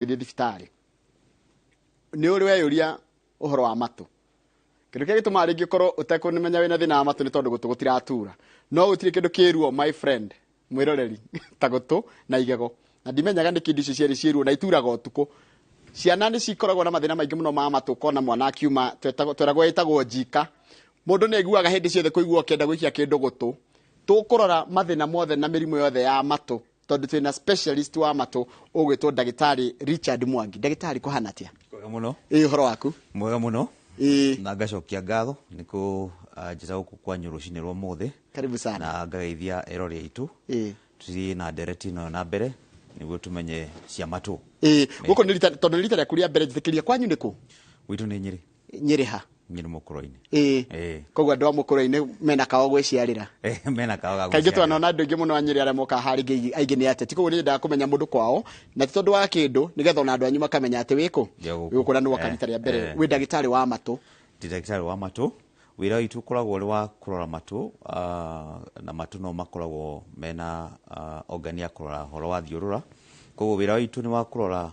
Gĩthiĩ thibitarĩ nĩ ũrĩ weyũria ũhoro wa matũ. Kĩndũ kĩrĩa gĩtũmaga rĩngĩ ũkorwo ũtekũmenya wĩna thĩna wa matũ nĩ tondũ gũtũ gũtiratura. No gũtirĩ kĩndũ kĩruo, my friend mwĩroreri, ta gũtũ na igego, na ndimenyaga nĩkĩ indo icio cierĩ ciĩruo na ituraga ũtukũ. Ciana nĩ cikoragwo na mathĩna maingĩ mũno ma matũ. Ũkona mwana akiuma tweragwo ĩtagwo njika. Mũndũ nĩ aiguaga hĩndĩ ciothe kũigua ũkĩenda gũikia kĩndũ gũtũ. Tũkũrora mathĩna mothe na mĩrimũ yothe ya matũ tondũ twĩna specialist wa matũ ũgwĩtwo Ndagĩtarĩ Richard Mwangi. Ndagĩtarĩ, kũhana atĩa? Mwega mũno. Ĩ, ũhoro waku? Mwega mũno. Na ngacokia ngatho nĩ kũ njĩta gũkũ kwanyu rũcinĩ rwa ũmũthĩ. Karibu sana. Na ngageithia erori aitũ. Tuthiĩ na ndereti ĩno na mbere nĩguo tũmenye cia matũ. Ĩ, gũkũ nĩ rita, tondũ nĩ rita rĩaku rĩa mbere, njĩtĩkĩria, kwanyu nĩ kũ? Gwitũ nĩ Nyĩrĩ. Nyĩrĩ ha? Nyĩrĩ Mũkũrũ-inĩ. Koguo andũ a Mũkũrũ-inĩ mena kao gwĩciarĩra. Mena kao ga Kaingĩ gwĩciarĩra. twanona andũ aingĩ mũno a Nyĩrĩ arĩa mokaga haha rĩngĩ aingĩ nĩ ateti, koguo nĩ nyendaga kũmenya mũndũ kwao, na ti tondũ wa kĩndũ, nĩgetha ona andũ anyu makamenya atĩ wĩkũ. Ndĩ gũkũ. Wĩ gũkũ na nĩ woka rita rĩa mbere. Wĩ ndagĩtarĩ wa matũ? Ndĩ ndagĩtarĩ wa matũ. Wĩra witũ ũkoragwo ũrĩ wa kũrora matũ, na matũ no makoragwo mena organ ya kũrora ũhoro wa thiũrũra. Koguo wĩra witũ nĩ wa kũrora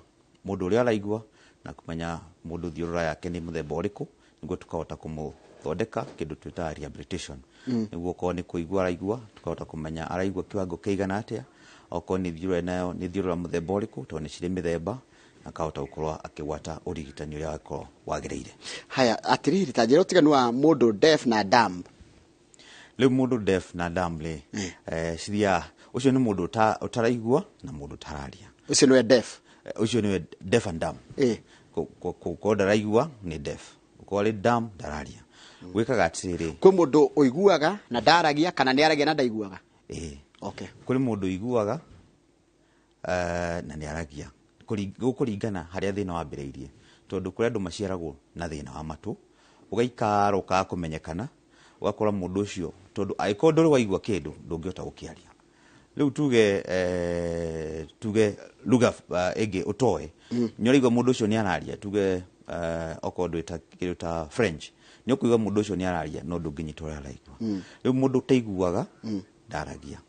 mũndũ ũrĩa araigua na kũmenya mũndũ thiũrũra yake nĩ mũthemba ũrĩkũ, nĩguo tũkahota kũmũthondeka kĩndũ twĩtaga rehabilitation. Nĩguo okorwo nĩ kũigua araigua, tũkahota kũmenya araigua kiwango kĩigana atĩa, okorwo nĩ thiũrũra nayo nĩ thiũrũra mũthemba ũrĩkũ, tondũ nĩ cirĩ mĩthemba, na akahota gũkorwo akĩgwata ũrigitani ũrĩa wakorwo wagĩrĩire. Haya, atĩrĩrĩ, ta njĩra ũtiganu wa mũndũ deaf na dumb. Rĩu mũndũ deaf na dumb rĩ, cithiaga, ũcio nĩ mũndũ ũtaraigua na mũndũ ũtararia. Ũcio nĩwe deaf? Ũcio nĩwe deaf and dumb. Gũkorwo ndaraigua nĩ deaf, gũkorwo arĩ dumb ndararia. Gwĩkaga atĩrĩrĩ, Kwĩ mũndũ ũiguaga na ndaragia, kana nĩ aragia na ndaiguaga? Ĩĩ. Okay. Kũrĩ mũndũ ũiguaga na nĩ aragia. Gũkũringana harĩa thĩna wambĩrĩirie, tondũ kũrĩ andũ maciaragwo na thĩna wa matũ, ũgaikara ũkaga kũmenyekana, ũgakora mũndũ ũcio, tondũ angĩkorwo ndũrĩ waigua kĩndũ ndũngĩhota gũkĩaria. Rĩu tuge lugha ĩngĩ ũtoĩ, nĩ ũraigua mũndũ ũcio nĩ araria, tuge okorwo ndwĩta kĩndũ ta French, nĩ ũkũigua mũndũ ũcio nĩ araria no ndũngĩnyita ũrĩa araigua. Rĩu mũndũ ũtaiguaga ndaragia,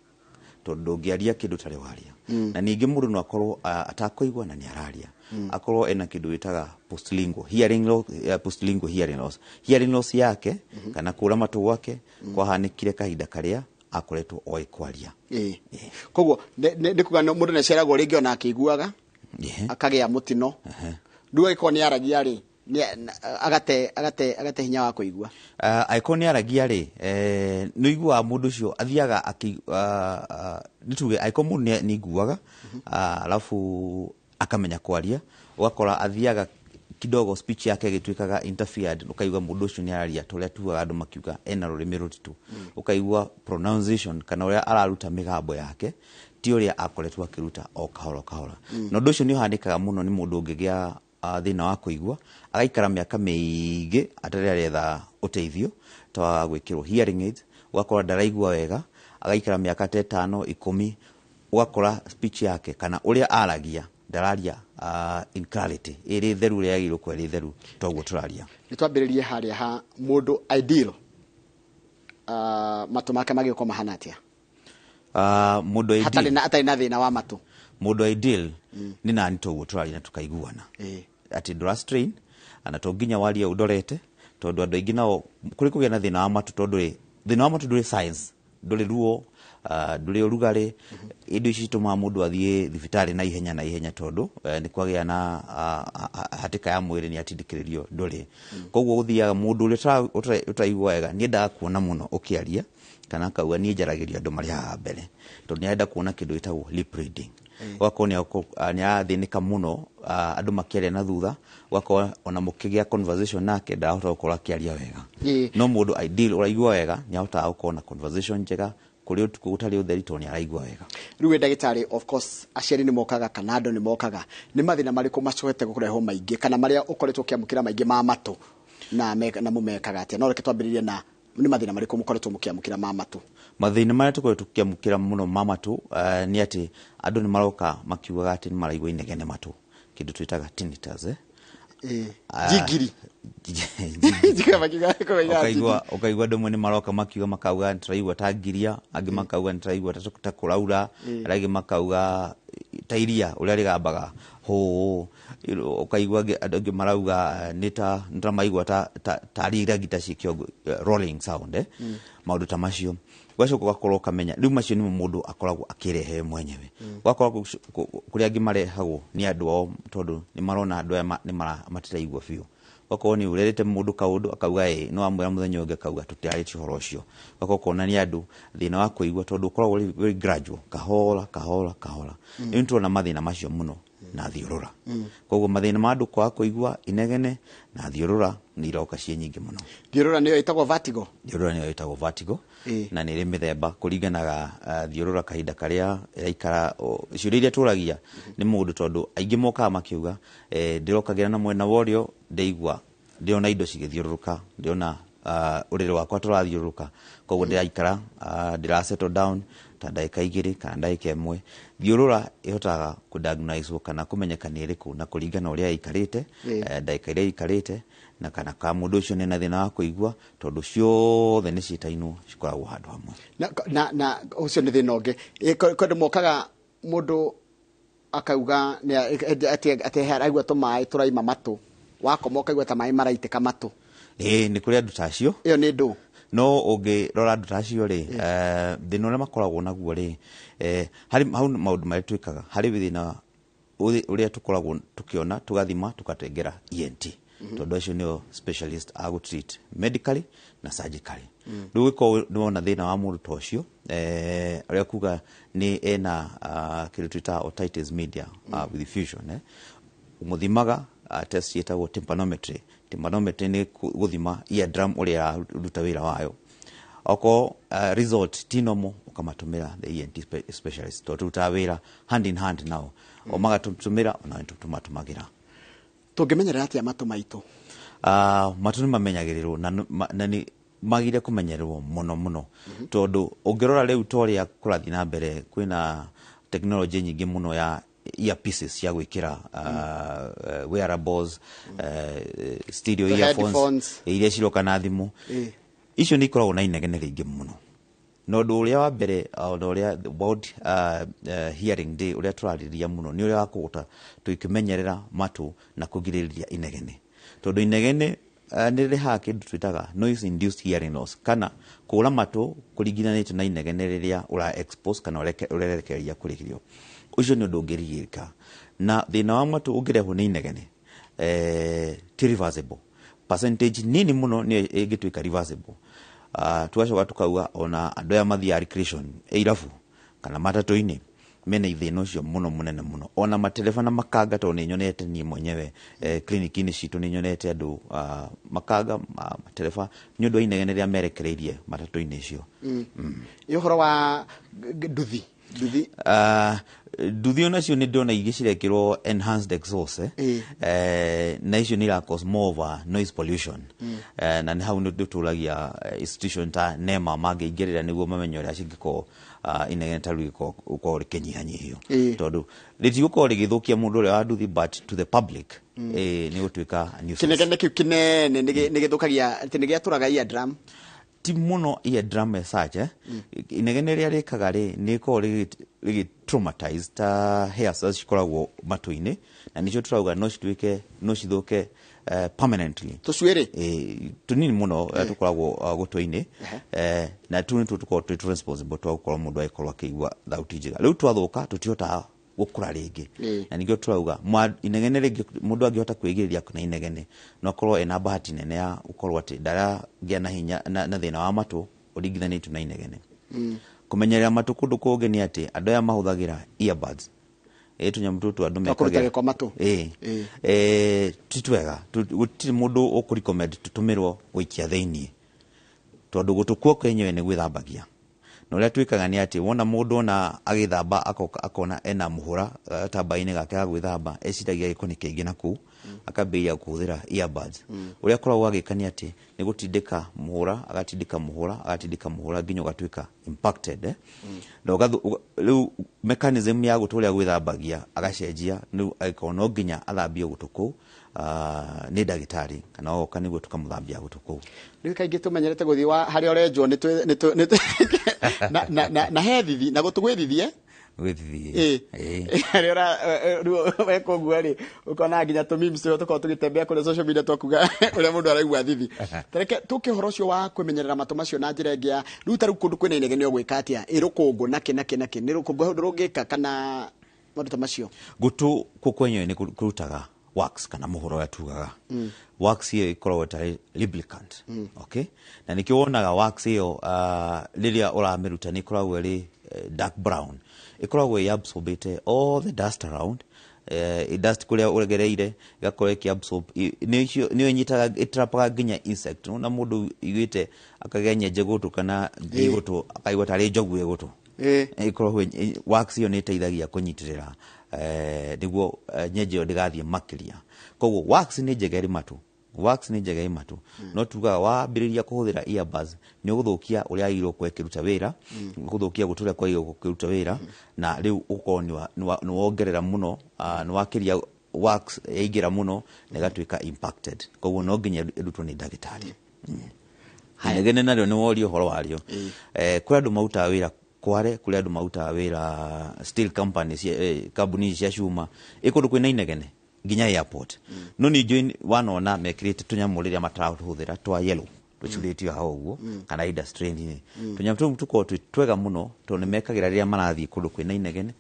tondũ ndũngĩaria kĩndũ ũtarĩ waria. Na ningĩ mũndũ no akorwo atakũigua na nĩ araria, akorwo ena kĩndũ gĩtaga postlingual hearing loss, postlingual hearing loss. Hearing loss yake kana kũra matũ gwake kwahanĩkire kahinda karĩa akoretwo oĩ kwaria. Koguo nĩ kuga mũndũ nĩ aciaragwo rĩngĩ ona akĩiguaga, akagĩa mũtino, rĩu angĩkorwo nĩ aragia rĩ, agate hinya wa kũigua. Angĩkorwo nĩ aragia rĩ, nĩ ũiguaga mũndũ ũcio athiaga nĩ tuge angĩkorwo mũndũ nĩ aiguaga, alafu akamenya kwaria, ũgakora athiaga kidogo speech yake ĩgĩtuĩkaga interfered, ũkaigua mũndũ ũcio nĩ araria ta ũrĩa tugaga andũ makiuga ena rũrĩmĩ rũritũ. Ũkaigua pronunciation kana ũrĩa araruta mĩgambo yake ti ũrĩa akoretwo akĩruta o kahora kahora. Na ũndũ ũcio nĩ ũhanĩkaga mũno nĩ mũndũ ũngĩgĩa thĩna wa kũigua, agaikara mĩaka mĩingĩ atarĩ aretha ũteithio ta wa gwĩkĩrwo hearing aids, ũgakora ndaraigua wega, agaikara mĩaka ta 5, 10, ũgakora speech yake kana ũrĩa aragia ndararia in clarity ĩrĩ theru ũrĩa yagĩrĩirwo gũkorwo ĩrĩ theru toguo tũraria. Nĩ twambĩrĩrie harĩa ha mũndũ ideal, matũ make magĩũka mahana atĩa? Mũndũ ideal. Hatarĩ na thĩna wa matũ. Mũndũ ideal nĩ nani toguo tũraria na tũkaiguana. Atĩ ndũra strain, na to nginya warie ũndorete, tondũ andũ aingĩ nao kũrĩ kũgĩa na thĩna wa matũ, tondũ rĩ, thĩna wa matũ ndũrĩ science, ndũrĩ ruo, ndũrĩ ũrugarĩ. Indo ici citũmaga mũndũ athiĩ thibitarĩ na ihenya na ihenya, tondũ nĩ kwagĩa na hatĩka ya mwĩrĩ, nĩ atindĩkĩrĩrio ndũrĩ. Koguo gũthiaga mũndũ ũrĩa ũtaraigua wega nĩ endaga kuona mũno ũkĩaria, kana akauga niĩ njaragĩria andũ marĩ haha mbere, tondũ nĩ arenda kuona kĩndũ gĩtagwo lip reading. Ũgakorwo nĩ arathĩnĩka mũno, andũ makĩaria na thutha, ũgakorwo ona mũkĩgĩa conversation nake ndarahota gũkorwo akĩaria wega. No mũndũ ideal ũraigua wega nĩ ahotaga gũkorwo na conversation njega kũrĩ ũtukũ gũtarĩ ũtheri, tondũ nĩ araigua wega. Rĩu wĩ ndagĩtarĩ, of course aciari nĩ mokaga kana andũ nĩ mokaga, nĩ mathĩna marĩkũ macokete kũrehwo maingĩ kana marĩa ũkoretwo ũkĩamũkĩra maingĩ ma matũ na mũmekaga atĩa? No reke twambĩrĩrie na nĩ mathĩna marĩkũ mũkoretwo mũkĩamũkĩra ma matũ? Mathĩna marĩa tũkoretwo tũkĩamũkĩra mũno ma matũ nĩ atĩ andũ nĩ maroka makiugaga atĩ nĩ maraigua inegene matũ, kĩndũ twĩtaga tinnitus. Njingiri. Ũkaigua andũ amwe nĩ maroka makiuga makauga nĩtũraigua ta ngiria, angĩ makauga nĩtũraigua ta kũraura, arĩa angĩ makauga ta iria ũrĩa rĩgambaga hũ, ũkaigua andũ angĩ marauga nĩ ta maigua tarĩ iragita ciĩ kĩongo, rolling sound, maũndũ ta macio. Ũgacoka ũgakorwo ũkamenya rĩu macio nĩmo mũndũ akoragwo akĩrehe mwenyewe. Ũgakorwo kũrĩa angĩ marehagwo nĩ andũ ao, tondũ nĩ marona andũ aya matiraigua biũ. Ũgakorwo nĩ ũrerete mũndũ kaũndũ akauga ĩĩ, no amwĩra mũthenya ũngĩ akauga tũtirarĩtie ũhoro ũcio. Ũgakorwo ũkona nĩ andũ thĩna wa kũigua, tondũ ũkoragwo ũrĩ very gradual, kahora kahora kahora. Rĩu nĩ tũrona mathĩna macio mũno na thiũrũra. Koguo mathĩna ma andũ kwaga kũigua, inegene na thiũrũra nĩ iroka ciĩ nyingĩ mũno. Thiũrũra nĩyo ĩtagwo vertigo. Thiũrũra nĩyo ĩtagwo vertigo. Na nĩ ĩrĩ mĩthemba kũringanaga thiũrũra kahinda karĩa ĩraikara. Ciũria iria tũragia nĩ mũndũ, tondũ aingĩ mokaga makiuga ndĩrokagĩra na mwena wa ũrĩo, ndĩigua ndĩrona indo cigĩthiũrũrũka, ndĩrona ũrĩrĩ wakwa tũrathiũrũrũka, koguo ndĩraikara ndĩra settle down ta ndagĩka 2 kana ndagĩka 1. Thiũrũra ĩhotaga kũ-diagnose kana kũmenyeka nĩ ĩrĩkũ na kũringana ũrĩa ĩikarĩte, ndagĩka iria ĩikarĩte, na kana ka mũndũ ũcio nĩ na thĩna wa kũigua, tondũ ciothe nĩ ciĩtainwo cikoragwo handũ hamwe. Na ũcio nĩ thĩna ũngĩ. Kwĩ mokaga mũndũ akauga atĩ araigua tũmaĩ tũraima matũ, wakoma ũkaigua ta maĩ maraitĩka matũ. Ĩĩ, nĩ kũrĩ andũ ta acio. Ĩyo nĩ ndũ. No ũngĩrora andũ ta acio rĩ, thĩna ũrĩa makoragwo naguo rĩ, harĩ hau maũndũ marĩa twĩkaga, harĩ thĩna ũrĩa tũkoragwo tũkĩona, tũgathima, tũgatengera ENT, tondũ acio nĩo specialist a gũ treat medically na surgically. Rĩu ũngĩkorwo nĩwona thĩna wa mũndũ ta ũcio, ũrĩa kuga nĩ ena kĩndũ twĩtaga otitis media with effusion, ũmũthimaga test ĩtagwo tympanometry. Tympanometry nĩ gũthima eardrum ũrĩa ĩraruta wĩra wayo. Okorwo result ti normal, ũkamatũmĩra the ENT specialist, tondũ tũrutaga wĩra hand in hand nao, o magatũtũmĩra ona tũmatũmagĩra. Tũngĩmenyerera atĩa matũ maitũ? Matũ nĩ mamenyagĩrĩrwo na nĩ magire kũmenyererwo mũno mũno, tondũ ũngĩrora rĩu ta ũrĩa kũrathiĩ na mbere, kwĩna technology nyingĩ mũno ya earpieces cia gwĩkĩra, wearables, stereo The earphones, headphones. Iria ciroka na thimũ. Icio nĩ ikoragwo na inegene rĩingĩ mũno. Na ũndũ ũrĩa wa mbere, ona ũrĩa World Hearing Day ũrĩa tũrarĩrĩria mũno nĩ ũrĩa wa kũhota tũkĩmenyerera matũ na kũgirĩrĩria inegene, tondũ inegene nĩ rĩrehaga kĩndũ twĩtaga noise induced hearing loss, kana kũra matũ kũringithanĩtio na inegene rĩrĩa ũra expose kana ũrerekereria kũrĩrio. Ũcio nĩ ũndũ ũngĩrigĩrĩka. Na thĩna wa matũ ũngĩrehwo nĩ inegene, ti reversible. Percentage nini mũno nĩyo ĩngĩtuĩka reversible. Tugacoka tukauga ona andũ aya mathiaga recreation, irabu kana matatũ-inĩ, mena ithĩna ũcio mũno mũnene mũno. Ona matereba na makanga, tondũ nĩ nyonete niĩ mwenyewe, clinic-inĩ citũ nĩ nyonete andũ, makanga, matereba, nĩ ũndũ wa inegene rĩrĩa merekereirie matatũ-inĩ icio. Ĩ ũhoro wa nduthi? Nduthi? Nduthi onacio nĩ ndĩrona ingĩ cirekĩrwo enhanced exhaust, na icio nĩ ira cause more of a noise pollution. Na nĩ hau nĩ tũragia institution ta NEMA mangĩingĩrĩra nĩguo mamenye ũrĩa cingĩkorwo inegene ta rĩu gĩkorwo rĩkĩnyihanyihio, tondũ rĩtigũkorwo rĩgĩthũkia mũndũ ũrĩa wa nduthi, but to the public nĩ gũtuĩka nuisance. Kĩnegene kĩu kĩnene nĩ gĩthũkagia, atĩ nĩ gĩatũraga eardrum? Ti mũno eardrum as such, Inegene rĩrĩa rĩkaga rĩ, nĩ rĩkoragwo rĩgĩ traumatize ta hair cells cikoragwo matũ-inĩ, na nĩcio tũrauga no cituĩke, no cithũke permanently. Tũcuĩrĩ? Tũnini mũno, tũkoragwo gũtũ-inĩ. Na tũu nĩtuo tũkoragwo twĩ responsible twa gũkorwo mũndũ agĩkorwo akĩigua thauti njega. Rĩu twathũka tũtihotaga gũkũra rĩngĩ. Na ningĩ tũrauga inegene rĩngĩ mũndũ angĩhota kwĩgirĩrĩria na inegene, no akorwo ena bahati nene ya gũkorwo atĩ ndaragĩa na hinya na thĩna wa matũ ũringithanĩtio na inegene. Kũmenyerera matũ kũndũ kũngĩ nĩ atĩ andũ aya mahũthagĩra earbuds, tũnyamũ tũtũ andũ Twa kũruta mekagĩra. gĩko matũ? Ti twega. Gũtirĩ mũndũ ũkũ-recommend tũtũmĩrwo gũikia thĩiniĩ, tondũ gũtũ kuo kwenyewe nĩ gwĩthambagia. Na ũrĩa twĩkaga nĩ atĩ wona mũndũ ona agĩthamba akona ena mũhũra gatambainĩ gake ga gwĩthamba, eciragia gĩko nĩ kĩingĩ na kũu, akambĩrĩria kũhũthĩra earbuds. Ũrĩa akoragwo agĩka nĩ atĩ nĩ gũtindĩka mũhũra, agatindĩka mũhũra, agatindĩka mũhũra nginya ũgatuĩka impacted, Na rĩu mechanism ya gũtũ ũrĩa gwĩthambagia agacenjia, rĩu agĩkorwo no nginya athambie gũtũ kũu, nĩ ndagĩtarĩ kana oka nĩguo tũkamũthambia gũtũ kũu. Rĩu kaingĩ tũmenyerete gũthiĩ harĩa ũrenjwo nĩ twĩ, na he thithi, na gũtũ gwĩthithie. Gũthiĩ. Rä rä weka å guo rä å kona nginya tå memes tå tåkorwo tå gä tembea kå social media twakuga å rä a må ndå araigua thithi. Tareke tå ke å horo å cio wa kwä menyerera matå macio na njä ra ä ngä ya rä u ta rä u kå ndå kwä na inegene å gwä ka atä a ä rå kå ngå nakä nakä nakä nä rå kå ngå ndå rå ngä ka kana maå ndå ta macio? Gũtũ kũ kwenyewe nĩ kũrutaga wax kana mũhuro ũrĩa tugaga. Wax ĩyo ĩkoragwo ĩtarĩ lubricant, okay? Na nĩkĩo wonaga wax ĩyo, rĩrĩa ũramĩruta nĩ ĩkoragwo ĩrĩ dark brown, ĩkoragwo ĩ absorbĩte all the dust around, dust kũrĩa ũregereire ĩgakorwo ĩkĩ absorb. Nĩyo ĩnyitaga, ĩtrapaga nginya insect. Na mũndũ iguĩte akagĩa nyenje gũtũ kana ngii gũtũ, akaigua tarĩ njogu ĩ gũtũ. Ĩkoragwo wax ĩyo nĩ ĩteithagia kũnyitĩrĩra nĩguo nyenje ĩyo ndĩgathiĩ makĩria. Koguo wax nĩ njega ĩrĩ matũ, wax nĩ njega ĩ matũ, no tugaga wambĩrĩria kũhũthĩra earbuds nĩ ũgũthũkia ũrĩa yagĩrĩirwo gũkorwo ĩkĩruta wĩra, gũthũkia gũtũ ũrĩa kwagĩrĩirwo gũkĩruta wĩra, na rĩu ũkorwo nĩ wongerera mũno, nĩ wakĩria wax yaingĩra mũno na ĩgatuĩka impacted. Koguo no nginya ĩrutwo nĩ ndagĩtarĩ. Inegene narĩo nĩ woria ũhoro warĩo. Kũrĩ andũ marutaga wĩra kware, kũrĩ andũ marutaga wĩra steel company cia, kambuni cia cuma, ĩ kũndũ kwĩna inegene nginya airport. No nĩ njũĩ wanona mekĩrĩte tũnyamũ rĩrĩa matarahũthĩra twa yellow tũcurĩtio hau ũguo kana industry-inĩ. Tũnyamũ tũu tũkoragwo twĩ twega mũno tondũ nĩ mekagĩra rĩrĩa marathiĩ kũndũ kwĩna inegene,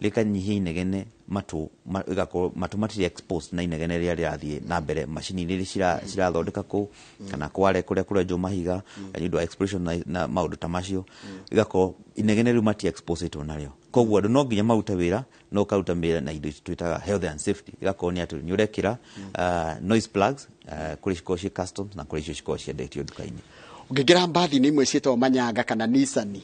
rĩkanyihia inegene matũ, ĩgakorwo matũ matirĩ exposed na inegene rĩrĩa rĩrathiĩ na mbere macini-inĩ iria cirathondeka kũu kana kware kũrĩa kũrenjwo mahiga nĩ ũndũ wa explosion na maũndũ ta macio, ĩgakorwo inegene rĩu mati exposetwo narĩo. Koguo andũ no nginya marute wĩra, no ũkaruta wĩra na indo ici twĩtaga health and safety, ĩgakorwo nĩ atĩ nĩ ũrekĩra noise plugs, kũrĩ cikoragwo ciĩ customs na kũrĩ icio cikoragwo ciendetio nduka-inĩ. Ũngĩingĩra mbathi-inĩ imwe ciĩtagwo manyanga kana Nissan,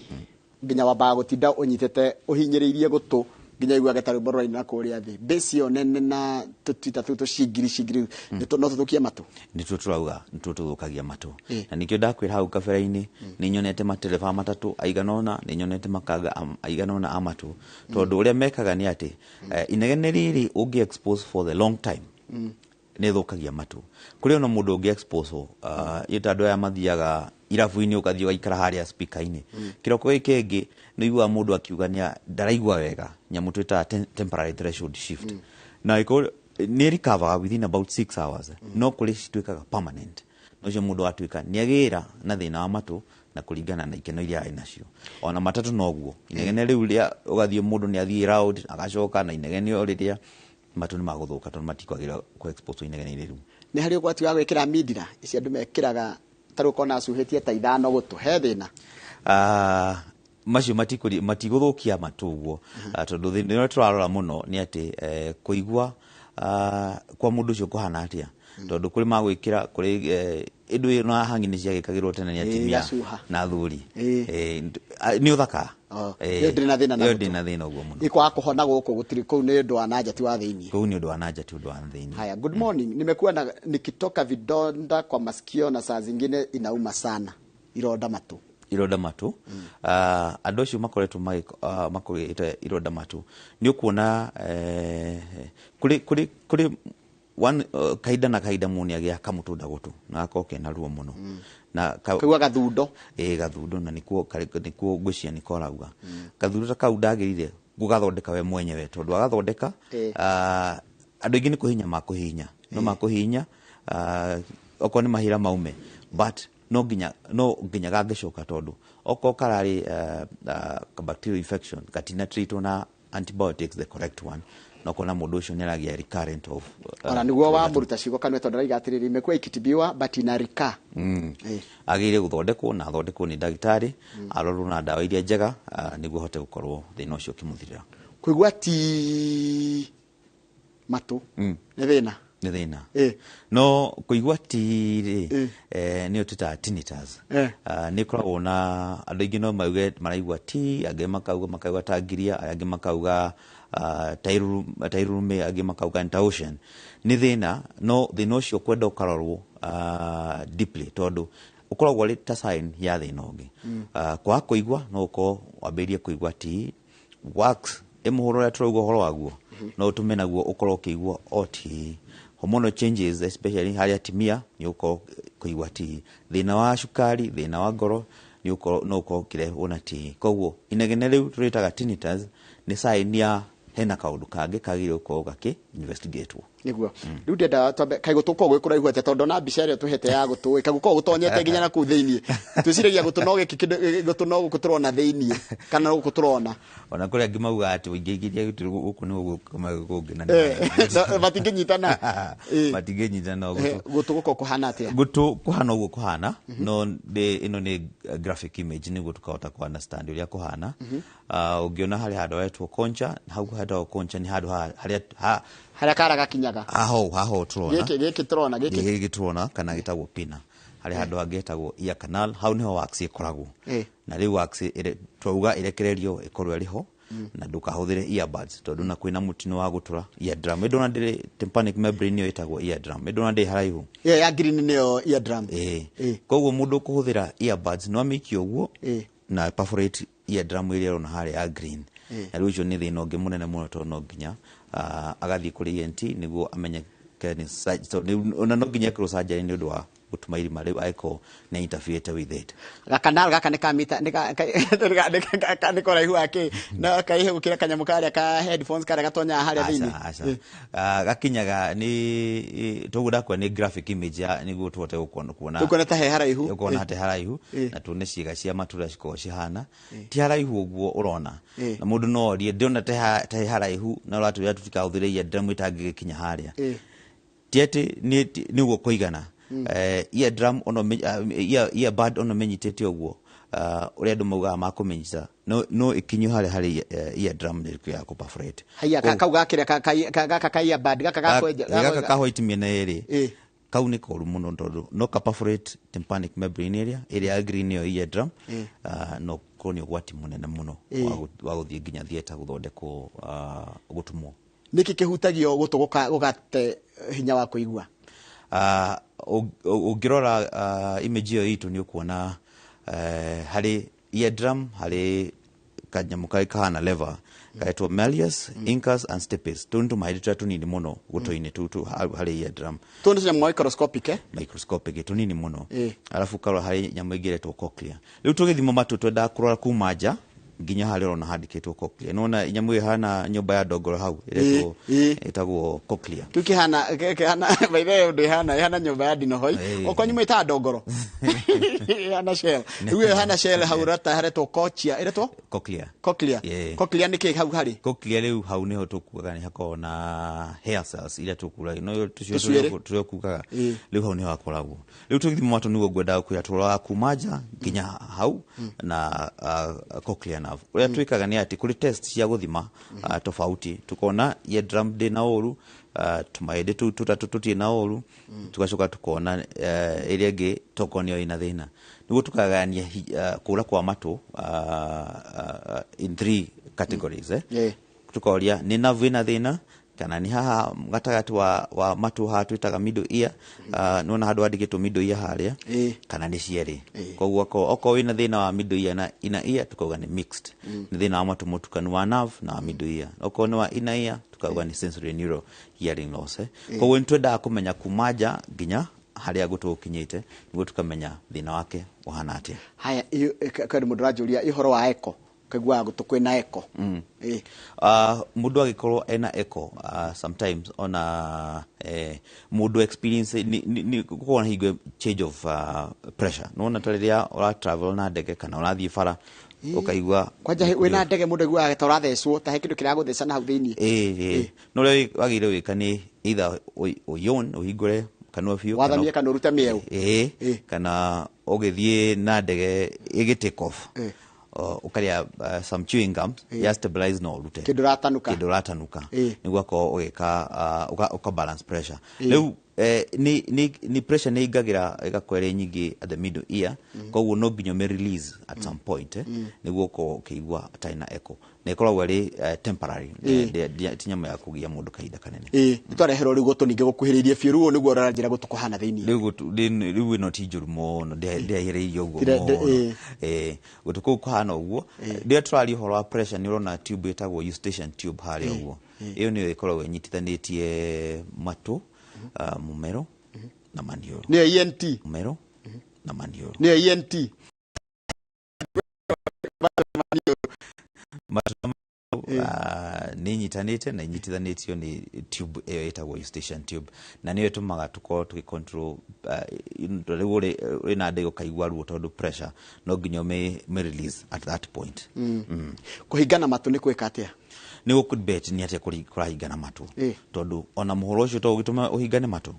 nginya wambaga gũtinda ũnyitĩte ũhinyĩrĩirie gũtũ nginya iguage ta rwĩmbo rũraina kũrĩa thĩ. Bass ĩyo nene na tũtwita tũu tũcingiri cingiri no tũthũkie matũ. Nĩtuo tũrauga nĩtuo tũthũkagia matũ. Na nĩkĩo ndakwĩra hau kabere-inĩ nĩ nyonete matereba matatũ aigana ũna, nĩ nyonete makanga aigana ũna a matũ, tondũ ũrĩa mekaga nĩ atĩ inegene rĩrĩ ũngĩ expose for the long time nĩ ĩthũkagia matũ. Kũrĩ ona mũndũ ũngĩ expose ĩta andũ aya mathiaga irabu-inĩ, ũgathiĩ ũgaikara harĩa speaker-inĩ kĩroko gĩkĩ kĩngĩ nĩ ũiguaga mũndũ akiuga nĩ ndaraigua wega, nyamũ twĩtaga temporary threshold shift, na ĩkorwo nĩ recover within about 6 hours, no kũrĩ cituĩkaga permanent, na ũcio mũndũ atuĩka nĩ agĩra na thĩna wa matũ na kũringana na ikeno iria arĩ nacio. Ona matatũ noguo inegene rĩu rĩa ũgathiĩ mũndũ nĩ athiĩ round agacoka na inegene o rĩrĩa matũ nĩ magũthũka tondũ matikwagĩrĩra kũ expose inegene rĩu. Nĩ harĩ ũgwati wa gwĩkĩra mindira ici andũ mekĩraga ta rĩu ũkona acuhĩtie ta ithano gũtũ, he thĩna? Macio matigũthũkia matũ ũguo, tondũ thĩna ũrĩa tũrarora mũno nĩ atĩ kũigua kwa mũndũ ũcio kũhana atĩa, tondũ kũrĩ magwĩkĩra kũrĩ indo ĩno ya hangi nĩ ciagĩkagĩrwo tene nĩ atumia Gacuha. na athuri. Nĩ ũthaka. Ĩyo ndĩrĩ na thĩna na Ĩyo gũtũ. Ndĩrĩ na thĩna ũguo mũno. Ĩkwaga kũhona gũkũ gũtirĩ kũu nĩ ũndũ wa nanja ti wa thĩinĩ. Kũu nĩ ũndũ wa nanja ti ũndũ wa thĩinĩ. Haya, good morning. Nimekuwa na nikitoka vidonda kwa masikio na saa zingine inauma sana. Ironda matũ. Ironda matũ. Andũ acio makoretwo makũrĩte ironda matũ. Nĩ ũkuona, kũrĩ one, kahinda na kahinda mũndũ nĩagĩaga kamũtũnda gũtũ na gakorwo kena ruo mũno. Na Kaigua gathundo. Ĩĩ, gathundo, na nĩkuo ngwĩciria nĩko arauga. Gathundo ta kau ndagĩrĩire gũgathondeka we mwenyewe, tondũ agathondeka, andũ aingĩ nĩ kũhihinya makũhihinya. No makũhihinya, okorwo nĩ mahira maume, but no nginya gangĩcoka, tondũ okorwo kararĩ bacterial infection gatina treatwo na antibiotics the correct one, na ũkona mũndũ ũcio nĩ aragĩa recurrent of Ona nĩguo wamũruta ciugo kanua, tondũ araiga atĩrĩrĩ, imekuwa ikitibiwa but ina recur. Agĩrĩire gũthondekwo na athondekwo nĩ ndagĩtarĩ, arorwo na ndawa iria njega, nĩguo ahote gũkorwo thĩna ũcio ũkĩmũthirĩra. Kũigua ti matũ nĩ thĩna? Nĩ thĩna. No kũigua ti rĩ, nĩyo twĩtaga tinnitus. Nĩ ĩkoragwo na andũ aingĩ no mauge maraigua ti, angĩ makauga ta ngiria, angĩ makauga ta irurume, angĩ makauga nĩ ta ocean. Nĩ thĩna, no thĩna ũcio kwenda ũkarorwo deeply, tondũ ũkoragwo ũrĩ ta sign ya thĩna ũngĩ. Kwaga kũigua no ũkorwo wambĩrĩrie kũigua ti wax ĩmũhũro ũrĩa tũrauga ũhoro waguo, no ũtũme naguo ũkorwo ũkĩigua o ti. Hormonal changes especially harĩ atumia nĩ ũkorwo kũigua ti. Thĩna wa cukari, thĩna wa ngoro nĩ ũkorwo, no ũkorwo ũkĩrehwo na ti. Koguo inegene rĩu tũrĩtaga tinnitus Nĩ sign ya hena kaũndũ kangĩ kagĩrĩire gũkorwo gakĩ investigatwo. Niguo riu ndenda twambe kaĩ gũtũ korwo gwĩ kũraihu atĩa, tondũ na mbica ĩrĩa tũhete ya gũtũ ĩ kagũkorwo gũtonyete nginya na kũu thĩiniĩ. Twĩciragia gũtũ no gĩkĩ kĩndũ, gũtũ no gũkũ tũrona thĩiniĩ kana gũkũ tũrona. Ona kũrĩ angĩ maugaga atĩ ũingĩingĩria gũtũ gũkũ nĩ gũkũ kũngĩ na Matingĩnyitana. Matingĩnyitana gũtũ. Gũtũ gũkorwo kũhana atĩa? Gũtũ kũhana ũguo kũhana, no ĩno nĩ graphic image nĩguo tũkahota kũ understand ũrĩa kũhana. Ũngĩona harĩ handũ haretwo concha, hau hetagwo concha nĩ handũ harĩa harĩa kara gakinyaga. Haho tũrona. Gĩkĩ tũrona gĩkĩ. Gĩkĩ tũrona kana gĩtagwo pina. Harĩ handũ hangĩ hetagwo ear canal, hau nĩho wax ĩkoragwo. Na rĩu wax twauga ĩrekererio ĩkorwo ĩrĩ ho, na ndũkahũthĩre earbuds tondũ na kwĩna mũtino wa gũtũra eardrum. Ĩndona ndĩrĩ tympanic membrane nĩyo ĩtagwo eardrum. Ĩndona ndĩrĩ haraihu. Ĩyo ya green nĩyo eardrum. Koguo mũndũ ũkũhũthĩra earbuds no amĩikie ũguo na perforate eardrum ĩrĩa ĩrona harĩa ya green. Na rĩu ũcio nĩ thĩna ũngĩ mũnene mũno tondũ no nginya agathiĩ kũrĩ ENT nĩguo amenye ona no nginya ekĩrwo surgery nĩ ũndũ wa gũtuma irima rĩu angĩkorwo nĩ interfered with it. Gakanal gaka nĩ ka mita nĩ ka nĩ karaihu wa kĩ na kaihe gũkĩra kanyamũ karĩa ka headphones karĩa gatonyaga harĩa thĩinĩ. Aca, aca. Gakinyaga nĩ toguo ndakwa nĩ graphic image ya nĩguo tũhote kuona. Tũkuona ta he haraihu. Ũkona ta haraihu na tuone ciĩga cia matũ ũrĩa cikoragwo cihana. Ti haraihu ũguo ũrona. Na mũndũ no orie ndĩrona ta he haraihu na ũratwĩra tũtikahũthĩre eardrum ĩtangĩgĩkinya harĩa. Ti atĩ nĩ ũguo kũigana. Eardrum ono earbud ono menyitĩte ũguo, ũrĩa andũ maugaga makũmenyita, no ĩkinyio harĩa harĩ eardrum nĩ ya kũ-perforate. Haiya, kau gakĩrĩa gaka ka earbud, gaka ga kwenja, gaka ka white mĩena ĩrĩ. Kau nĩ koru mũno tondũ no ka perforate tympanic membrane ĩrĩa ya green nĩyo eardrum. No korwo nĩ ũgwati mũnene mũno wa gũthiĩ nginya theatre gũthondekwo, gũtumwo. Nĩkĩ kĩhutagio gũtũ gũgate hinya wa kũigua? Ũngĩrora image ĩyo itũ nĩ ũkuona harĩ eardrum, harĩ kanyamũ karĩ kahana lever karetwo malleus, incus and stapes. Tũu nĩ tũmaĩ tũrĩa tũnini mũno gũtũ-inĩ tũu harĩ eardrum. Tũu nĩ tũnyamũ microscopic, eh? Microscopic, tũnini mũno. Arabu karora harĩ nyamũ ĩngĩ ĩretwo cochlea. Rĩu tũgĩthima matũ twendaga kũrora kuma nja nginya harĩa ũrona handĩkĩtwo cochlea. Nĩwona nyamũ ĩyo ĩhana nyũmba ya ndongoro hau, ĩtagwo cochlea. Kĩu kĩhana, by the way, ũndũ ĩhana nyũmba ya ndinohoi. Okorwo nyũmba ĩtaga ndongoro. Ĩhana shell. Rĩu ĩyo ĩhana shell hau rata haretwo cochlea. Ĩretwo? Cochlea. Cochlea. Cochlea nĩ kĩ hau harĩ? Cochlea rĩu hau nĩho tũkuaga nĩ hakoragwo na hair cells iria tũkuraga. No tũcio Tũcuĩrĩ. tũrĩa ũkugaga. Rĩu hau nĩho hakoragwo. Rĩu tũgĩthima matũ nĩguo ngwendaga kwĩra tũroraga kuma nja nginya hau na cochlear nerve. Ũrĩa twĩkaga nĩ atĩ kũrĩ test cia gũthima, tofauti. Tukona eardrum ndĩ na ũru, tũmaĩndĩ tũu tũtatũ tũtirĩ na ũru, tugacoka tukona ĩrĩa ĩngĩ tokorwo nĩyo ĩna thĩna. Nĩguo tukagayania kũra kwa matũ in three categories, Tukoria nĩ nerve ĩna thĩna kana nĩ haha gatagatĩ wa matũ haha twĩtaga middle ear, nĩwona handũ handĩkĩtwo middle ear harĩa, kana nĩ cierĩ. Koguo okorwo wĩna thĩna wa middle ear na inner ear tukauga nĩ mixed. Nĩ thĩna wa matũ mũtukanu wa nerve na wa middle ear. Okorwo nĩ wa inner ear tukauga nĩ sensory neural hearing loss, Koguo nĩ twendaga kũmenya kuma nja nginya harĩa gũtũ gũkinyĩte nĩguo tukamenya thĩna wake ũhana atĩa. Haya, kwĩ mũndũ ũranjũria ũhoro wa echo. Kaiguaga gũtũ kwĩna echo. Mũndũ agĩkorwo ena echo, sometimes ona mũndũ experience ni gũkorwo na hingo change of pressure. Nĩwona ta rĩrĩa ũra travel na ndege kana ũrathiĩ bara, ũkaigua Kwanja wĩna ndege mũndũ aiguaga ta ũrathecwo, ta he kĩndũ kĩragũtheca na hau thĩiniĩ. No ũrĩa wagĩrĩire gwĩka nĩ either ũyawn, ũhingũre kanua biũ, Wathamie kana ũrute mĩeũ. Kana ũgĩthiĩ na ndege ĩgĩ take off. Ũkarĩa some chewing gum, ya stabilize no ũrute. Kĩndũ ũratanuka. Kĩndũ ũratanuka. Nĩguo akorwo ũgĩka, ũka balance pressure. Rĩu, ni pressure nĩ ingagĩra ĩgakorwo ĩrĩ nyingĩ at the middle ear. Koguo no nginya ũmĩ release at some point, nĩguo ũkorwo ũkĩigua atarĩ na echo. Na ĩkoragwo ĩrĩ temporary. Ti nyamũ ya kũgia mũndũ kahinda kanene. Nĩ twareherwo rĩu gũtũ ningĩ gũkuhĩrĩirie biũ, rĩu ũũ nĩguo ũranjĩra gũtũ kũhana thĩiniĩ. Rĩu gũtũ, rĩu ĩno ti njũru mũno, ndĩhaihĩrĩirie ũguo Tira, mũno. Gũtũ kũu kũhana ũguo. Rĩrĩa tũraria ũhoro wa pressure, nĩ ũrona tube ĩtagwo eustachian tube harĩa ũguo. Ĩyo nĩyo ĩkoragwo ĩnyitithanĩtie matũ, mũmero na maniũrũ. Nĩyo ENT. Mũmero na maniũrũ. Nĩyo ENT. Matũ na Nĩ inyitanĩte na inyitithanĩtio nĩ tube ĩyo ĩtagwo eustachian tube, na nĩyo ĩtũmaga tũkorwo tũgĩ control. Rĩu ũrĩ na ndĩ ũkaigua ruo tondũ pressure no nginya ũmĩ release at that point. Kũhingana matũ nĩ gwĩka atĩa? Nĩ gũkũbet nĩ atĩa kũrahingana matũ, tondũ ona mũhoro ũcio to ũgĩtũma ũhingane matũ.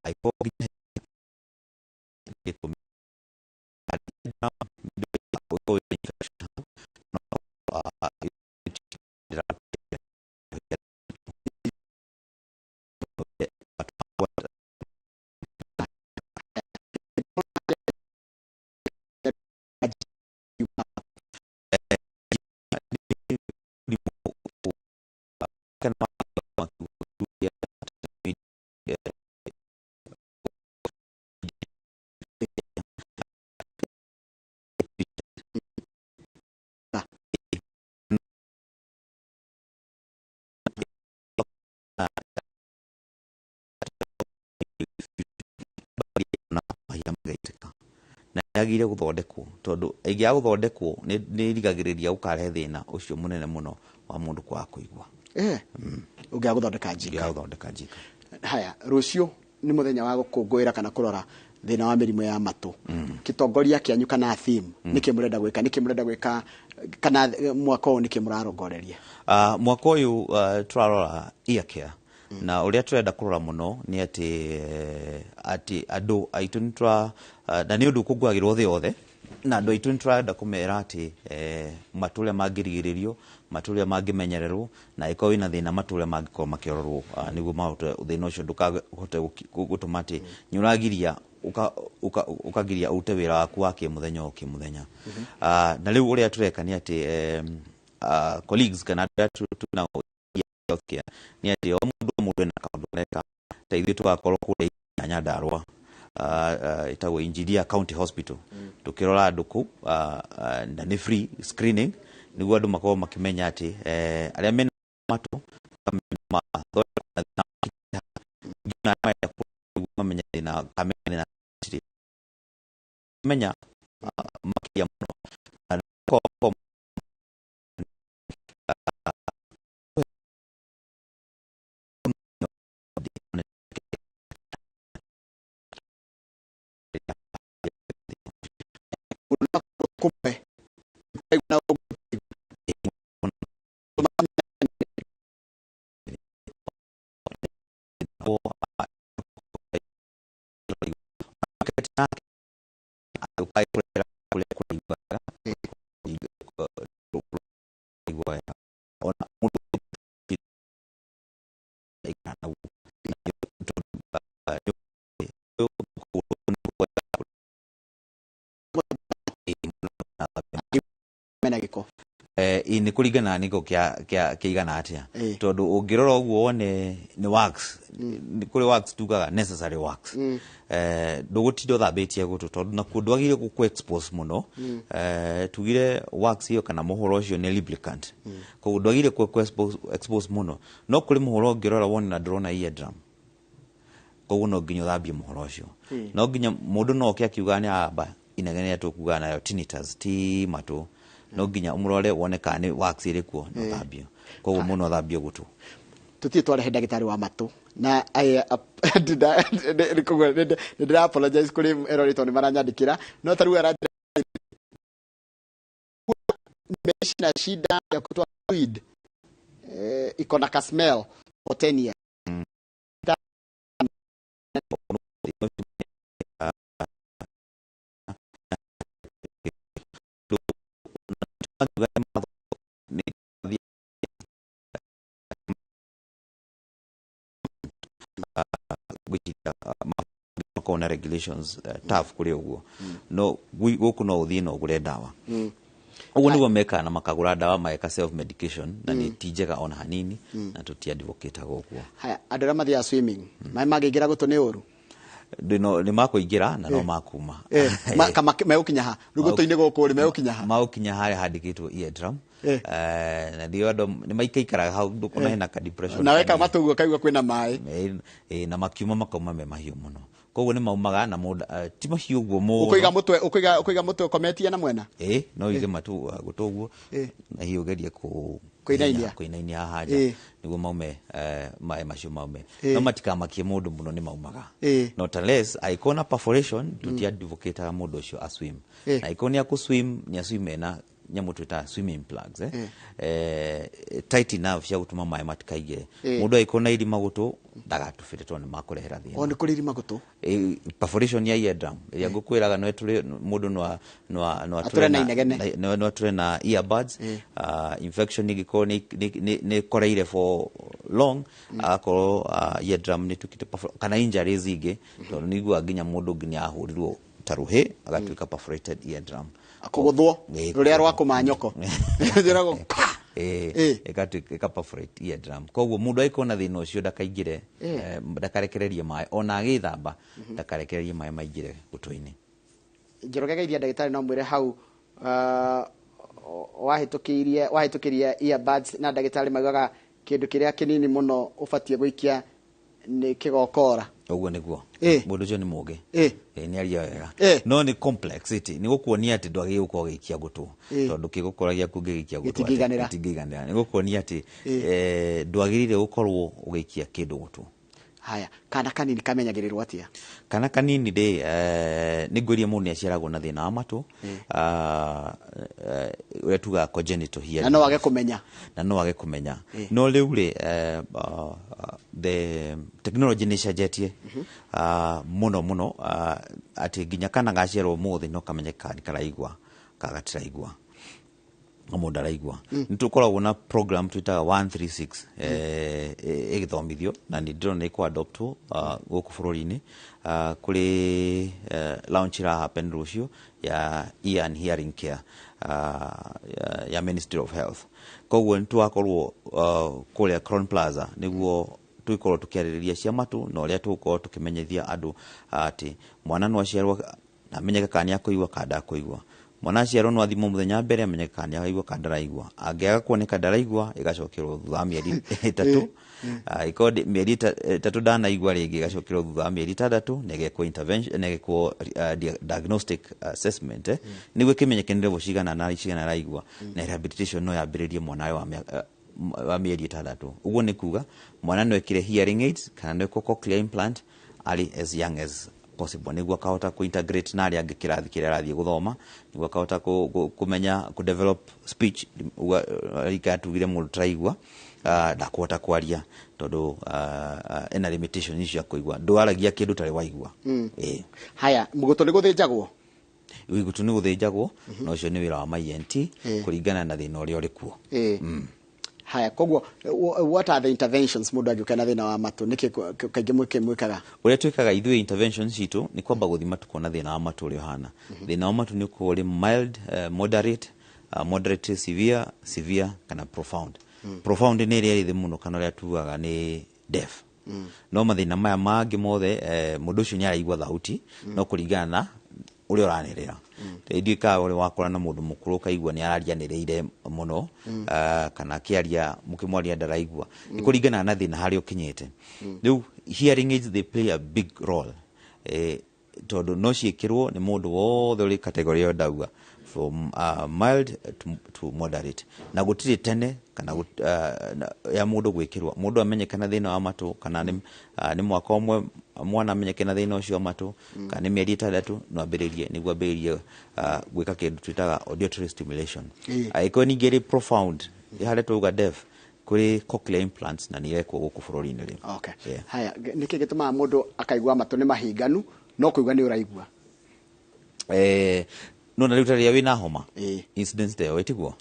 Angĩkorwo nginya gĩtũmi mahinda magaitĩka na yagĩrĩire gũthondekwo, tondũ ĩngĩaga gũthondekwo nĩ ĩrigagĩrĩria gũkarehe thĩna ũcio mũnene mũno wa mũndũ kwaga kũigua. Ũngĩaga gũthondeka njika. Ĩngĩaga gũthondeka njika. Haya, rũciũ nĩ mũthenya wa gũkũngũĩra kana kũrora thĩna wa mĩrimũ ya matũ. Kĩtongoria kĩanyu kana theme, nĩkĩ mũrenda gwĩka, nĩkĩ mũrenda gwĩka, kana mwaka ũyũ nĩkĩ mũrarongoreria? Mwaka ũyũ tũrarora ear care, na ũrĩa tũrenda kũrora mũno nĩ atĩ atĩ andũ aitũ nĩ tũra na nĩ ũndũ ũkũngũagĩrwo thĩ yothe, na andũ aitũ nĩ tũrenda kũmera atĩ matũ ũrĩa mangĩrigĩrĩrio, matũ ũrĩa mangĩmenyererwo, na angĩkorwo wĩna thĩna matũ ũrĩa mangĩkorwo makĩrorwo, nĩguo mahote thĩna ũcio ndũkahote gũtũma atĩ nĩ ũragiria ũkagiria ũrute wĩra waku wa kĩmũthenya o kĩmũthenya. Na rĩu ũrĩa tũreka nĩ atĩ colleagues kana andũ arĩa twĩnao healthcare nĩ atĩ o mũndũ o mũndũ ena kaũndũ areka. Ta ithuĩ tũgakorwo kũrĩa Nyandarua, ĩtagwo Engineer County Hospital, tũkĩrora andũ kũu, na nĩ free screening nĩguo andũ makorwo makĩmenya atĩ arĩa mena matũ mamenye thĩna kamenya thĩna menya makĩria mũno. Na Kũmwe mena gĩko. Nĩ kũringana nĩ gĩko kĩigana atĩa, tondũ ũngĩrora ũguo wone nĩ wax, nĩ kũrĩ wax tugaga necessary wax, ndũgũtinda ũthambĩtie gũtũ, tondũ nakuo ndwagĩrĩire gũkũ expose mũno. Tugire wax ĩyo kana mũhũro ũcio nĩ lubricant, koguo ndwagĩrĩire kũ expose mũno. No kũrĩ mũhũro ũngĩrora wone na ndũrona eardrum, koguo no nginya ũthambie mũhoro ũcio. No nginya mũndũ no oke akiuga nĩ amba inegene tũkuga nayo tinnitus ti matũ, no nginya ũmũrore wone kana nĩ wax ĩrĩ kuo na ũthambio. Koguo mũno ũthambio gũtũ. Tũtirĩ twarehe ndagĩtarĩ wa matũ na koguo nĩ ndĩra apologize kũrĩ erori tondũ nĩ maranyandĩkĩra, no ta rĩu aranjĩra nimeishi na shida ya kutoa fluid, iko na ka smell for 10 years. Makorwo na regulations tough kũrĩ ũguo, no gũkũ no ũthiĩ na ũgũre ndawa. Ũguo nĩguo mekaga, na makagũra ndawa mageka self medication, na nĩ ti njega ona hanini, na tũti advocate ũguo. Haya, andũ arĩa mathiaga swimming, maĩ mangĩingĩra gũtũ nĩ ũru? Nĩ makũingĩra na no makuma. Megũkinya ha rĩu gũtũ-inĩ gũkũ rĩ, megũkinya ha? Magũkinya harĩa handĩkĩtwo eardrum. Na ndio andũ nĩ maikaikaraga hau, ndũkona hena ka depression Na weka kanini. Matũ ũguo kaigua kwĩna maĩ. Na makiuma makauma me mahiũ mũno, koguo nĩ maumaga na mũndũ ti mahiũ ũguo mũno. Ũkũiga mũtwe, ũkũiga mũtwe ũkometie na mwena. Ĩ, no ũige matũ gũtũ ũguo na hihi ũgerie kũ Kũinainia. Kũinainia haha nja nĩguo maume, maĩ macio maume. No matikamakie mũndũ mũno, nĩ maumaga. Not unless angĩkorwo na perforation, tũti advocate mũndũ ũcio a swim. Na angĩkorwo nĩ akũ swim, nĩ a swim ena nyamũ twĩtaga swimming plugs, tight enough cia gũtũma maĩ matikaingĩre. Mũndũ angĩkorwo na irima gũtũ ndagatubĩre tondũ nĩ makũrehera thĩna. O nĩ kũrĩ irima gũtũ? Perforation ya eardrum ĩrĩa ngũkwĩraga no ĩtũre mũndũ no Atũre na inegene. No atũre na earbuds. Infection ĩngĩkorwo nĩ ĩkoreire for long, agakorwo eardrum nĩ ĩtuĩkĩte kana injuries ingĩ, tondũ nĩ iguaga nginya mũndũ ũngĩ nĩ ahũrirwo ta rũhĩ agatuĩka perforated eardrum. Kũgũthwo rũrĩa rwa kũmanyoko njĩragwo pa. Ĩgatuĩka ĩka perforate eardrum, koguo mũndũ angĩkorwo na thĩna ũcio ndakaingĩre, ndakarekererie maĩ ona agĩthamba, ndakarekererie maĩ maingĩre gũtũ-inĩ. Njoroge geithia ndagĩtarĩ, no mwĩre hau wahĩtũkĩrie earbuds na ndagĩtarĩ maugaga kĩndũ kĩrĩa kĩnini mũno ũbatiĩ gũikia nĩ kĩgokora. Ũguo nĩguo. Mũndũ ũcio nĩ mũgĩ. Nĩ aria wega. No nĩ complexity, nĩ gũkuonia atĩ ndwagĩrĩirwo gũkorwo ũgĩikia gũtũ, tondũ kĩgũkora gĩaku ũngĩgĩikia gũtũ atĩ Gĩtingĩiganĩra. Gĩtingĩiganĩra. Nĩ gũkuonia atĩ ndwagĩrĩire gũkorwo ũgĩikia kĩndũ gũtũ. Haya, kana kanini kamenyagĩrĩrwo atĩa? Kana kanini rĩ, nĩ ngwĩria mũndũ nĩ aciaragwo na thĩna wa matũ. Ũrĩa tugaga congenital hearing Na no wage kũmenya. Na no wage kũmenya. No rĩu rĩ, the technology nĩ ĩcenjetie mũno mũno, atĩ nginya kana gaciarwo ũmũthĩ no kamenye kana nĩ karaigua kana gatiraigua, no mũndũ araigua. Nĩ tũkoragwo na program twĩtaga 136 ĩgĩthomithio na nĩ ndĩrona ĩkũ-adoptwo gũkũ bũrũri-inĩ. Kũrĩ launch ĩra happen rũciũ ya ear and hearing care ya Ministry of Health, koguo nĩ tũgakorwo kũrĩa Crown Plaza nĩguo tũgĩkorwo tũkĩarĩrĩria cia matũ na ũrĩa tũgũkorwo tũkĩmenyithia andũ atĩ mwana no aciarwo na amenyeke kana nĩ akũigua kana ndakũigua. Mwana aciarwo no athimwo mũthenya wa mbere amenyeke kana nĩ araigua kana ndaraigua. Angĩaga kuoneka ndaraigua, ĩgacokerwo thutha wa mĩeri 3. Ĩkorwo mĩeri 3 ndanaigua rĩngĩ, ĩgacokerwo thutha wa mĩeri 6 na ĩgekwo intervention na ĩgekwo diagnostic assessment, nĩguo ĩkĩmenyeke nĩ level cigana na cigana araigua, na rehabilitation no yambĩrĩrie mwana wa mĩeri 6. Ũguo nĩ kuga mwana no ekire hearing aids kana no ekwo cochlear implant arĩ as young as possible, nĩguo akahota ku integrate na arĩa angĩ kĩrathi kĩrĩa arathiĩ gũthoma, nĩguo akahota kũmenya ku develop speech. Rika tugire mũndũ taraigua ndakũhota kwaria tondũ ena limitation cia kũigua, ndwaragia kĩndũ ũtarĩ waigua. Haya, mũgũtũ nĩ gũthĩnjagwo? Gũtũ nĩ gũthĩnjagwo, na ũcio nĩ wĩra wa ma ENT kũringana na thĩna ũrĩa ũrĩ kuo. Haya, koguo what are the interventions mũndũ angĩũka na thĩna wa matũ? Nĩkĩ kaingĩ mwĩkaga? Ũrĩa twĩkaga ithuĩ intervention citũ nĩ kwamba gũthima tukona thĩna wa matũ ũrĩa ũhana. Thĩna wa matũ nĩ ũkorwo ũrĩ mild, moderate, moderate severe, severe kana profound. Profound nĩ ĩrĩa ĩrĩ thĩ mũno kana ũrĩa tugaga nĩ deaf. No mathĩna maya mangĩ mothe, mũndũ ũcio nĩ araigua thauti no kũringana na ũrĩa ũranĩrĩra. Ndiũĩ kana ũrĩ wakora na mũndũ mũkũrũ ũkaigua nĩ ararianĩrĩire mũno, kana akĩaria mũkĩmwaria ndaraigua. Nĩ kũringana na thĩna harĩa ũkinyĩte. Rĩu hearing aids, they play a big role, tondũ no ciĩkĩrwo nĩ mũndũ wothe ũrĩ category ĩyo ndauga, from mild to moderate, na gũtirĩ tene kana ya mũndũ gwĩkĩrwo. Mũndũ amenyeke na thĩna wa matũ kana nĩ mwaka ũmwe mwana amenyeke na thĩna ũcio wa matũ kana nĩ mĩeri 6, no ambĩrĩrie nĩguo ambĩrĩrie gwĩka kĩndũ twĩtaga auditory stimulation. Angĩkorwo ningĩ ĩrĩ profound, harĩa twauga deaf, kũrĩ cochlear implants na nĩ irekwo gũkũ bũrũri-inĩ rĩu. Haya, nĩkĩ gĩtũmaga mũndũ akaigua matũ nĩ mahinganu no kũigua nĩ ũraigua? No na rĩu ta rĩrĩa wĩna homa, incidence ta ĩyo ĩtiguo.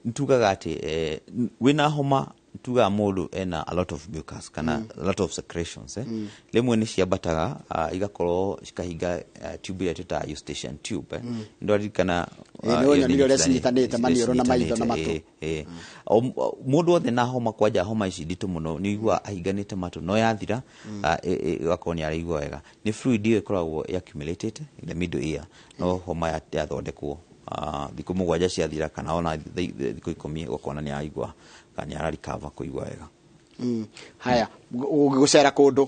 Nĩ tugaga atĩ wĩna homa Tugaga mũndũ ena a lot of mucus kana a lot of secretions, eh? Rĩmwe nĩ ciambataga, igakorwo cikahinga tube ĩrĩa twĩtaga eustachian tube, eh? Ndwaririkana? Ĩĩ, nĩ wonyonire ũrĩa cinyitanĩte maniũrũ na maitho na matũ. Ĩĩ. Mũndũ wothe na homa, kwanja homa ici nditũ mũno, nĩ ũiguaga ahinganĩte matũ, no yathira ĩgakorwo nĩ araigua wega. Nĩ fluid ĩyo ĩkoragwo accumulated in the middle ear, no homa yathondekwo, thikũ 7 ciathira kana ona thikũ 10, ũgakona nĩ araigua kana nĩ ararikava kũigua wega. Haya, gũcera kũndũ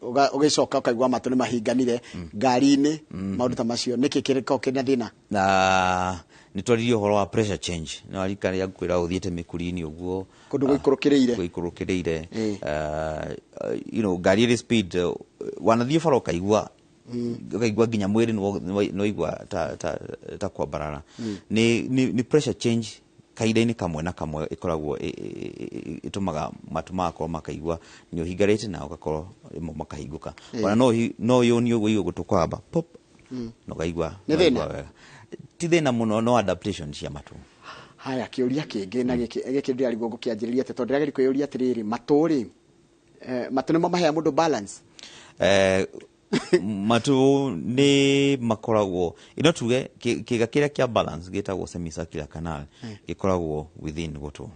ũgĩcoka ũkaigua matũ nĩ mahinganire ngari-inĩ, maũndũ ta macio, nĩkĩ kĩrĩko kĩna thĩna? Na nĩ twaririe ũhoro wa pressure change, no arikana rĩa ngwĩra ũthiĩte mĩkuri-inĩ ũguo. Kũndũ gũikũrũkĩrĩire. Gũikũrũkĩrĩire. Ngari ĩrĩ speed, wanathiĩ bara ũkaigua nginya mwĩrĩ nĩwaigua ta kwambarara. Nĩ pressure change kahinda-inĩ kamwe na kamwe ĩkoragwo ĩtũmaga matũ magakorwo makaigua nĩ ũhingarĩte na ũgakorwo rĩmwe makahingũka. Ona no yũnie ũguo igũ gũtũ kwamba pop na ũkaigua. Nĩ thĩna? Ũkaigua wega. Ti thĩna mũno, no adaptation cia matũ. Haya, kĩũria kĩngĩ na gĩkĩ ndĩrarigwo ngũkĩanjĩrĩria atĩ tondũ ndĩrageria kwĩyũria atĩrĩrĩ, matũ rĩ, matũ nĩmo maheaga mũndũ balance? Matũ nĩ makoragwo ino tuge kĩga kĩrĩa kĩa balance gĩtagwo semicircular canal, gĩkoragwo within gũtũ.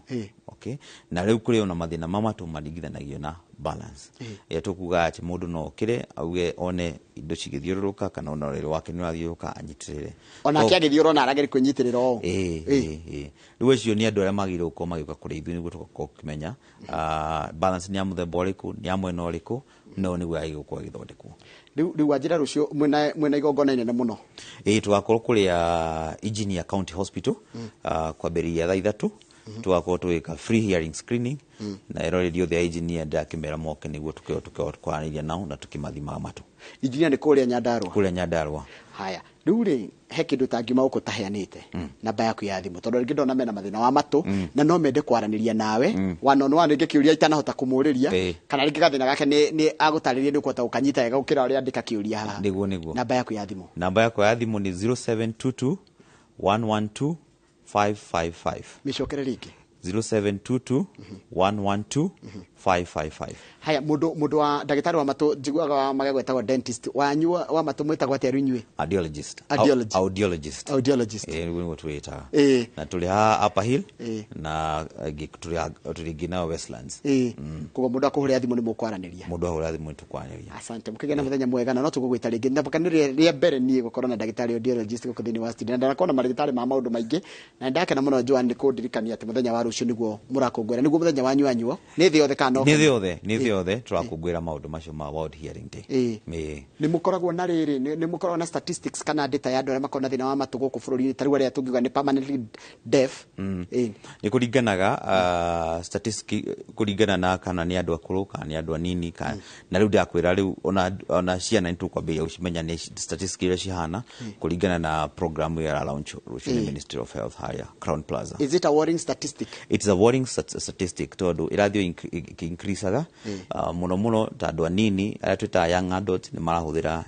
Okay, na rĩu kũrĩ ona mathĩna ma matũ maringithanagio na balance ĩrĩa tũkugaga atĩ mũndũ no okĩre auge one indo cigĩthiũrũrũka kana ona ũrĩrĩ wake nĩ ũrathiũrũrũka anyitĩrĩre. Onake agĩthiĩ ũrona arageria kwĩnyitĩrĩra ũũ. Ĩĩ, rĩu acio nĩ andũ arĩa magĩrĩirwo gũkorwo magĩũka kũrĩ ithuĩ nĩguo tũgakorwo tũkĩmenya balance nĩ ya mũthemba ũrĩkũ, nĩ ya mwena ũrĩkũ, no nĩguo yagĩrĩirwo gũkorwo ĩgĩthondekwo. Rĩu wanjĩra rũciũ mwĩna igongona inene mũno. Ĩĩ, tũgakorwo kũrĩa Engineer County Hospital kwambĩrĩria thaa 3, tũgakorwo tũgĩka free hearing screening, na eroreri othe a Engineer ndakĩmera moke nĩguo tũkorwo tũkwaranĩria nao na tũkĩmathimaga matũ. Engineer nĩ kũrĩa Nyandarũa? Kũrĩa Nyandarũa. Haya, rĩu rĩ, he kĩndũ ũtangiuma gũkũ ũtaheanĩte namba yaku ya thimũ, tondũ rĩngĩ ndona mena mathĩna wa matũ na no mende kwaranĩria nawe one on one, rĩngĩ kĩũria itanahota kũmũrĩria, kana rĩngĩ gathĩna gake nĩ agũtarĩria nĩ ũkũhota gũkanyita wega gũkĩra ũrĩa andĩka kĩũria haha. Nĩguo. Namba yaku ya thimũ. Namba yakwa ya thimũ nĩ 0722 112 555. Mĩcokere rĩngĩ. 0722 112 555. Haya, mũndũ wa ndagĩtarĩ wa matũ, njiguaga wa magego etagwo dentist, wanyu wa matũ mwĩtagwo atĩa rĩu inyuĩ? Audiologist. Audiologist. Audiologist. Audiologist. Ĩĩ, nĩguo twĩtaga. Na tũrĩ haha Upper Hill na tũrĩ ĩngĩ nayo Westlands. Ĩĩ, koguo mũndũ akũhũrĩra thimũ nĩ mũkwaranĩria? Mũndũ ahũra thimũ nĩ tũkwaranĩria. Asante, mũkĩgĩa na mũthenya mwega, na no tũgũgwĩta rĩngĩ na baka nĩ rĩa mbere niĩ gũkorwo na ndagĩtarĩ audiologist gũkũ thĩinĩ wa studio, na ndanakorwo na marĩgĩtarĩ ma maũndũ maingĩ, na ndakena mũno Joan nĩ kũndirikania atĩ mũthenya wa rũciũ nĩguo mũrakũngũĩra, nĩguo mũthenya wanyu anyuo nĩ thĩ yothe kana no Nĩ thĩ Kenya? yothe, nĩ thĩ yothe tũrakũngũĩra maũndũ macio ma World Hearing Day. Ĩĩ. Nĩ mũkoragwo na rĩrĩ, nĩ mũkoragwo na statistics kana data ya andũ arĩa makoragwo na thĩna wa matũ gũkũ bũrũri-inĩ, ta rĩu arĩa tũngiuga nĩ permanently deaf? Nĩ kũringanaga, statistic kũringana na kana nĩ andũ akũrũ kana nĩ andũ anini kana, na rĩu ndakwĩra rĩu ona ciana nĩ tũkwambĩrĩria gũcimenya nĩ statistics iria cihana kũringana na program ĩrĩa ĩra launch rũciũ nĩ Ministry of Health harĩa Crown Plaza. Is it a worrying statistic? It's a worrying statistic tondũ ĩrathiĩ ĩkĩ-increasaga, mũno mũno ta andũ anini arĩa twĩtaga young adults nĩ marahũthĩra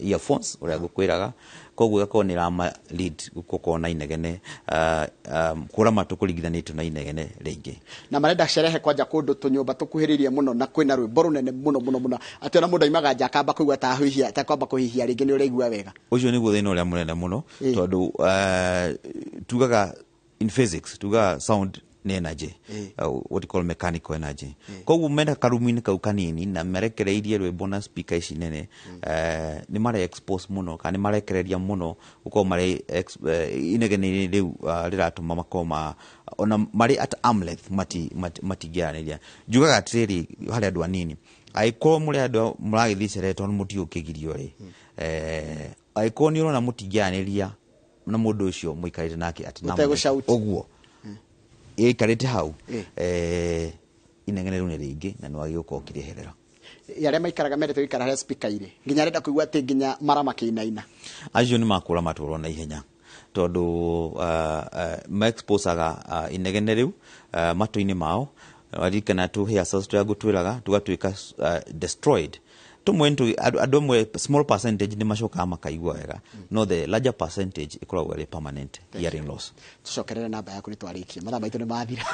earphones ũrĩa ngũkwĩraga, koguo ĩgakorwo nĩ ĩrama lead gũkorwo na inegene, kũra matũ kũringithanĩtio na inegene rĩingĩ. Na marenda sherehe kwanja kũndũ tũnyũmba tũkuhĩrĩirie mũno na kwĩna rwĩmbo rũnene mũno mũno mũno, atĩ ona mũndũ aimaga nja akamba kũigua ta ahũhia, ta kwamba kũhihia rĩngĩ nĩ ũraigua wega. Ũcio nĩguo thĩna ũrĩa mũnene mũno, tondũ tugaga in physics tugaga sound nĩ energy, what you call mechanical energy. Koguo mena karumu-inĩ kau kanini na merekereirie rwĩmbo na speaker ici nene, nĩ mare expose mũno kana nĩ marekereria mũno gũkorwo marĩ inegene rĩu, rĩratũma makorwo ma ona marĩ at arm length matingĩaranĩria. Njugaga atĩrĩrĩ harĩ andũ anini, angĩkorwo mũrĩ andũ mũragĩthiĩ sherehe tondũ mũtiũkĩgirio rĩ, angĩkorwo nĩ ũrona mũtingĩaranĩria na mũndũ ũcio mũikarĩte nake atĩ na Mũtegũ-shout. ũguo ĩikarĩte hau, inegene rĩu nĩ rĩingĩ na nĩ wagĩrĩirwo gũkorwo ũkĩrĩeherera. Arĩa maikaraga mendete gũikara harĩa speaker irĩ, nginya arenda kũigua atĩ nginya mara makĩinaina. Acio nĩ makũra matũrwo na ihenya tondũ ma-exposaga inegene rĩu matũ-inĩ mao. Waririkana tũ hair cells tũrĩa ngũtwĩraga tũgatuĩka destroyed. Tũmwe andũ amwe, small percentage, nĩ macokaga makaigua wega, no the larger percentage ĩkoragwo ĩrĩ permanent hearing loss. Tucokerere namba yaku nĩ twarĩkia, mathaa maitũ nĩ mathira.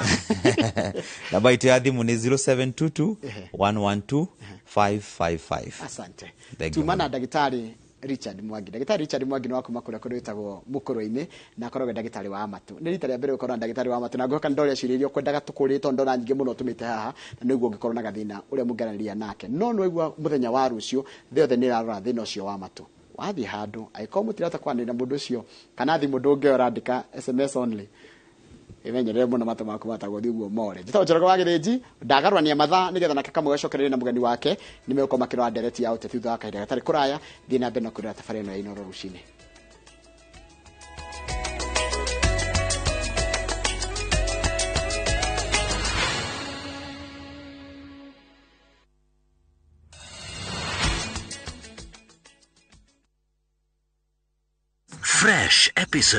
Namba itũ ya thimũ nĩ 0722 112 555. Asante. Thank you Tuma na mũno. Ndagĩtarĩ Richard Mwangi. Ndagĩtarĩ Richard Mwangi nĩ wa kuma kũrĩa kũndũ gwĩtagwo Mũkũrwe-inĩ, na akoragwo e ndagĩtarĩ wa matũ. Nĩ rita rĩa mbere gũkorwo na ndagĩtarĩ wa matũ, na ngũhoka nĩ ndorĩa ciũria iria ũkwendaga tũkũrĩte, tondũ ndona nyingĩ mũno ũtũmĩte haha, na nĩguo ũngĩkorwo na gathĩna ũrĩa mũngĩaranĩria nake. No nĩ waigua mũthenya wa rũciũ thĩ yothe nĩ ĩrarora thĩna ũcio wa matũ. Wathiĩ handũ, angĩkorwo mũtirahota kwaranĩria na mũndũ ũcio kana thimũ ndũngĩoya, ũrandĩka SMS only, imenyerere mũno matũ maku matagwo thiĩ ũguo more. Njĩtagwo Njoroge wa Gĩthĩnji, ndagarũrania mathaa nĩgetha nake Kamau acokererie na mũgeni wake. Nĩ megũkorwo makĩrora ndereti ya ũteti thutha wa kahinda gatarĩ kũraya. Thiĩ na mbere na kwĩrora tabarĩra ĩno ya Inooro rũcinĩ. Fresh episode.